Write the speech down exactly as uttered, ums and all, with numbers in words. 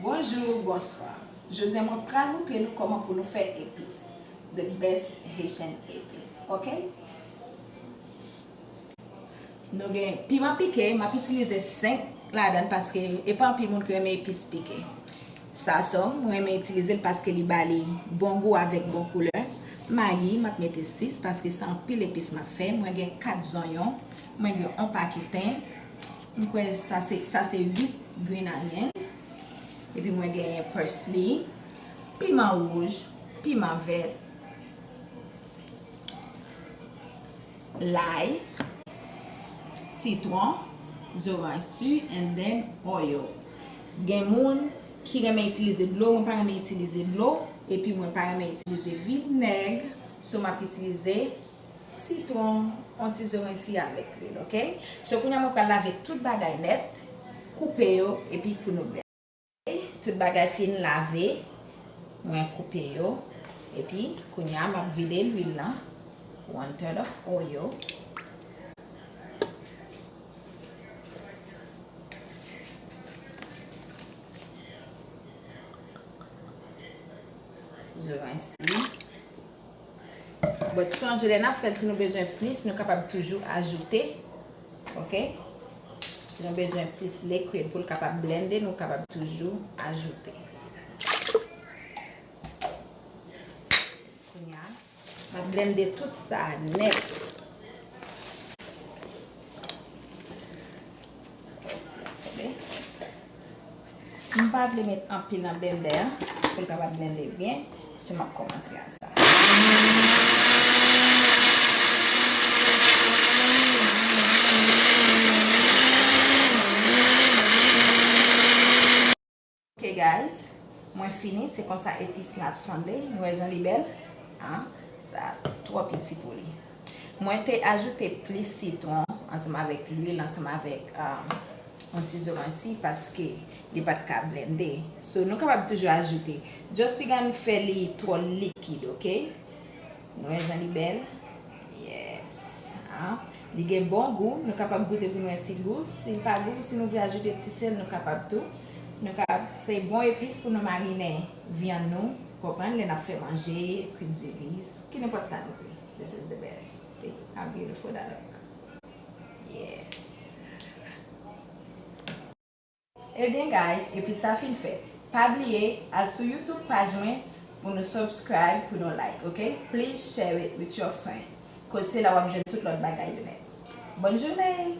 Bonjou, bonswa. Jodi a mwen pral montre nou kòman pou nou fè epis. The best Haitian epis. Ok? Nou gen piman pike, m ap itilize senk ladan l paske e pa anpil moun ki renmen epis pike. Sazon, mwen renmen itilize l paske li ba li bon gou avèk bon koulè. Magi, m ap mete sis paske se anpil epis m ap fè. Mwen gen kat zonyon, mwen gen yon pakèt ten. M kwè sa se, sa se uit green onions. Epi mwen genyen parsley, piman wouj, piman vèt, lay, sitwon, zoranj si, and then oil. Gen moun ki renmen itilize dlo, mwen pa renmen itilize dlo, epi mwen pa renmen itilize vinèg, so m ap itilize sitwon, yon ti zoranj si avèk lwil, ok? So kounye a mwen pral lave tout bagay nèt, koupe yo, epi pou nou blende. Tout bagay fin lave, mwen koupe yo. Epi, kounye a, m ap vide lwil lan. One third of oil. Zoranj si. But sonje, lè n ap fè l, si nou bezwen plis, nou kapab toujou ajoute. Ok? Si nou bezwen plis liquid pou l kapab blende, nou kapab toujou ajoute. Kounye a, m ap blende tout sa nèt. M pa vle met anpil nan blendè a pou l kapab blende byen. So m ap kòmanse a sa. Ok guys, mwen fini, se konsa epis la ap sanble, nou wè jan li bèl? An, sa twò piti pou li. Mwen te ajoute plis sitwon ansanm avèk lwil, ansanm avèk, um, yon ti zoranj si paske li pa t ka blende. So, nou kapab toujou ajoute. Just piga n fè li twò likid, ok? Nou wè jan li bèl? Yes. An, li gen bon gou. Nou kapab goute pou nou wè si l gou. Si l pa gou, si nou vle ajoute ti sèl, nou kapab tou. Nou kapab, se bon epis pou nou marinen vyann nou. Konprann? Lè n ap fè manje, kwit divis, ki nenpòt sa nou vle. This is the best. See? How beautiful that look. Yes. Ebyen guys, epi sa fin fèt. Pa bliye, al sou YouTube paj mwen pou nou subscribe, pou nou like, ok? Please share it with your friend. Koz se la w ap jwenn tout lòt bagay yo nèt. Bòn jounen!